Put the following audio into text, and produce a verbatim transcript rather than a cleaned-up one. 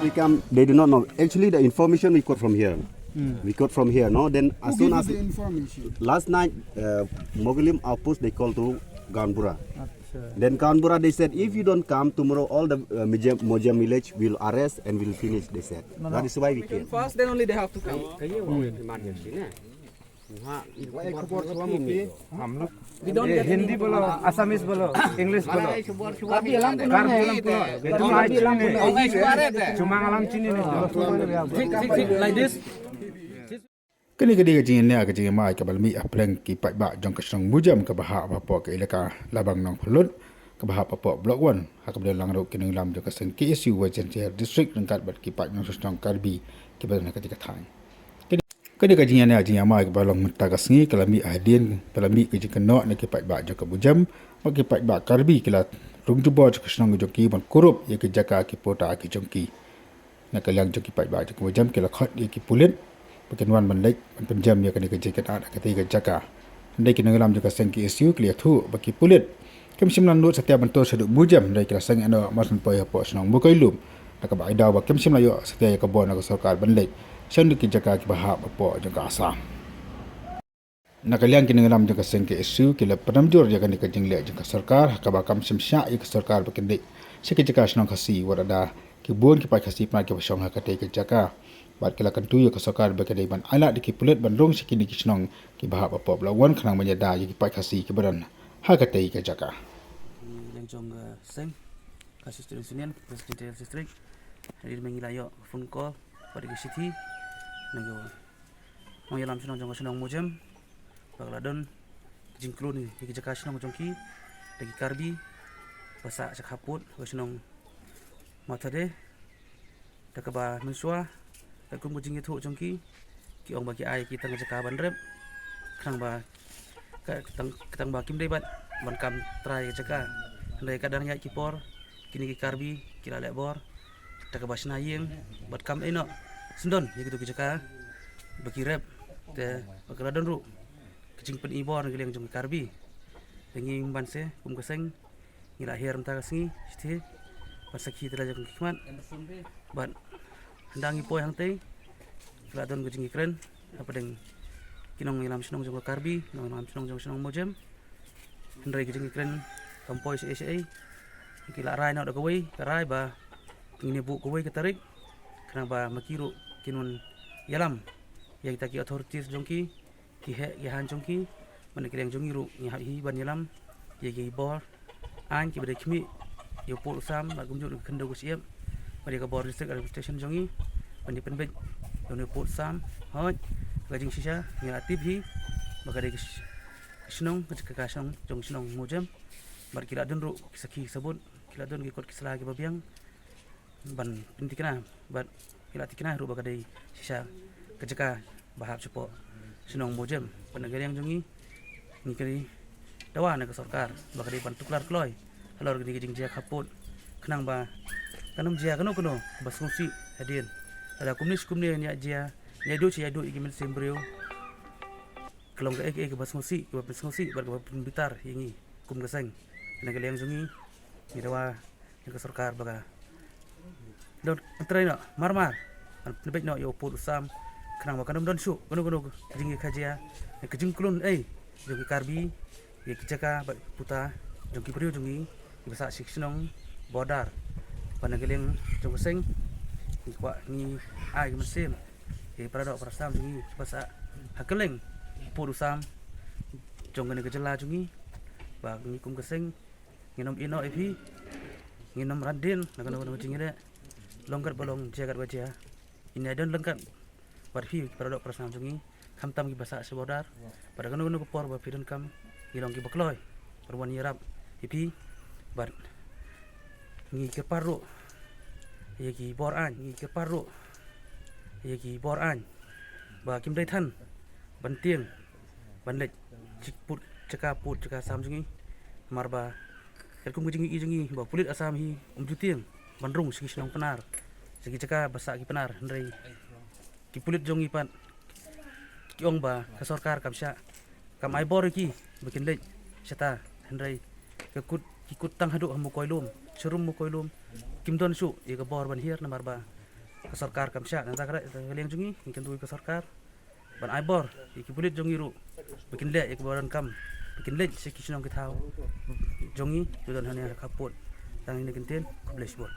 They come, they do not know. Actually, the information we got from here. We got from here, no? Then as Who soon gives as you the information? Last night, uh, Mogilim outpost, they called to Ganbura. Then Ganbura, they said, if you don't come tomorrow, all the uh, Mojam, Mojam village will arrest and will finish, they said. That is why we came. First, then only they have to come. हिंदी बोलो, Assamese बोलो, English बोलो। Kane ka dei ka jingïaid ka jingïamai kaba la mih hapdeng ki paidbah jong ka shnong Mojam kaba hap hapoh ka elaka Labang Nongpynlut kaba hap hapoh Block One, ha kaba don lang ruh ki nongïalam jong ka seng K S U West Jaintia Hills District ryngkat bad ki paid nongshong shnong Karbi kiba don ha katei ka thaiñ. Kane ka jingïaid jingïamai kaba long mynta ka sngi ka la mih hadien ba la mih ka jingkynnoh na ki paidbah jong ka Mojam bad ki paidbah Karbi ki la rung jubor jong ka shnong jong ki ban kurup ïa ki jaka ki puta ki jong ki. Na ka liang jong ki paidbah jong ka Mojam ki la khot ïa ki pulit ba kin wan ban leit ban pynjem ïa kane ka jingkynnoh ha katei ka jaka. Hynrei ki nongïalam jong ka seng K S U ki la ïathuh ba ki pulit kim shym la nud satia ban tur shaduh Mojam, hynrei ki la seng ïa noh ban poi hapoh shnong Mawkoilum. Na kaba ai daw ba kim shym la ïoh satia ïa ka bor na ka sorkar ban leit sha kine ki jaka kiba hap hapoh jong ka Assam. Na ka liang ki nongïalam jong ka seng K S U ki la pynmynjur ïa kane ka jingleh jong ka sorkar ha kaba kam shym shah ïa ka sorkar ba kin leit sha ki jaka shnong Khasi, wat lada ki bun ki paid Khasi Pnar kiba shong ha katei ka jaka. Bad ki la kyntu ïa ka sorkar ba ka dei ban ailad ïa ki pulit ban rung sha kine ki shnong kiba hap hapoh Block One khnang ban ïada ïa ki paid Khasi kiba don ha katei ka jaka. Ngi leng jong ka seng Khasi Students Union, West Jaintia Hills District. Hadien ba ngi la ïoh phone call bad ka shithi na ka nongïalam shnong jong ka shnong Mawjem ba ka la don ka jingklun ïa ki jaka shnong jong ki da ki Karbi ba sah sha khappud ka shnong Mathade. Da kaba mynshuwa katkum ka jingïathuh jong ki, ki ong ba ki ai ki tang ka jaka ban rep khnang ba ka tang, ka tang ba kim dei ban, ban kam trai ka jaka. Hynrei ka dang ïaid ki por kine ki Karbi ki la leh bor da kaba shna ïing bad kam ïehnoh syndon ïa kito ki jaka ba ki rep, te ba ka la don ruh ka jingpyni bor na ka liang jong ki Karbi. Te ngi mynban se kum ka seng ngi la hiar mynta ka sngi shithi ban sakhi ïa la jong ki khmat. Bad hynda ngi poi hangtei ka la don ka jingkren hapdeng ki nongïalam shnong jong ka Karbi, nongïalam shnong jong shnong Mawjem. Hynrei ka jingkren kam poi shaei shaei. Ki la rai noh da kawei ka rai ba ngin ïa buh kawei ka tarik khnang ba ma ki ruh kin wan ïalam ïa kita ki authorities jong ki, ki heh ki hain jong ki. Bad na ka liang jong ngi ruh ngi hap hi ban ïalam ïa ki bor aiñ kiba dei khmih ïa u pud u sam bad kumjuh ka khyndew ka shyiap bad ïa ka bor district administration jong ngi ban ïa pynbeit ïa une u pud u sam. Hooid, ka jingshisha ngi la tip hi ba ka dei ka sh-, ka shnong, ka jaka shnong jong shnong Mawjem. Bad ki la don ruh ki sakhi sabut, ki la don ki kot ki sla kiba biang ban pynthikna bad ki la thikna ruh ba ka dei shisha ka jaka ba hap shapoh shnong Mawjem. Bad na ka liang jong ngi ngi kyrpad dawa na ka sorkar ba ka dei ban tuklar kloi halor kane ka jingjia khappud khnang ba kan ym jia kano kano ba sngewsih hadien. Lada kumne shi kumne ïa jia ïa duh shi ïa duh ïa ki mynsiem briew ka long kaei kaei kaba sngewsih, kaba pynsngewsih bad kaba pynbitar ïa ngi kum ka seng. Na ka liang jong ngi ngi dawa ïa ka sorkar ba ka don trei noh marmar ban pynbeit noh ïa u pud u sam khnang ba kan ym don shuh kano kano ka jingïakajia, ka jingklun ei jong ki Karbi ïa ki jaka bad puta jong ki briew jong ngi kiba sah sha ki shnong border. Bad na ka liang jong ka seng ngi kwah, ngi ai ka mynsiem ïa ki para doh para sam jong ngi kiba sah ha kylleng pud u sam jong kane ka jylla jong ngi ba ngi kum ka seng ngin ym ïehnoh ïa phi, ngin ym ran dien na kano kano ka jingïaleh. Long kat ba long, jia kat ba jia, ngin ïadon ryngkat bad phi para doh para sam jong ngi, khamtam kiba sah sha border. Bad kano kano ka por ba phi donkam, ngi long kiba kloi ban wan ïarap ïa phi. Bad ngi kyrpad ruh ïa ki bor aiñ, ngi kyrpad ruh ïa ki bor aiñ ba kim dei than ban tieng ban leit sha pud jaka, pud jaka sam jong ngi. Namar ba katkum ka jingïohi jong ngi ba pulit Assam hi um ju tieng ban rung sha ki shnong Pnar, sha ki jaka ba sah ki Pnar, hynrei ki pulit jong ngi pat ki ong ba ka sorkar kam shah, kam ai bor ïa ki ba kin leit shata, hynrei ka kut, ki kut tang haduh ha Mawkoilum, sharum Mawkoilum, kim don shuh ïa ka bor ban hiar namar ba Ka sorkar kam shah, nangta ka liang jong ngi ngi kyntu ïa ka sorkar ban ai bor ïa ki pulit jong ngi ruh ba kin leh ïa ka ba donkam, ba kin leit sha ki shnong ki thaw jong ngi, ïa don hangne ha khappud. Tang ïa kine ki kyntien, khublei shibun.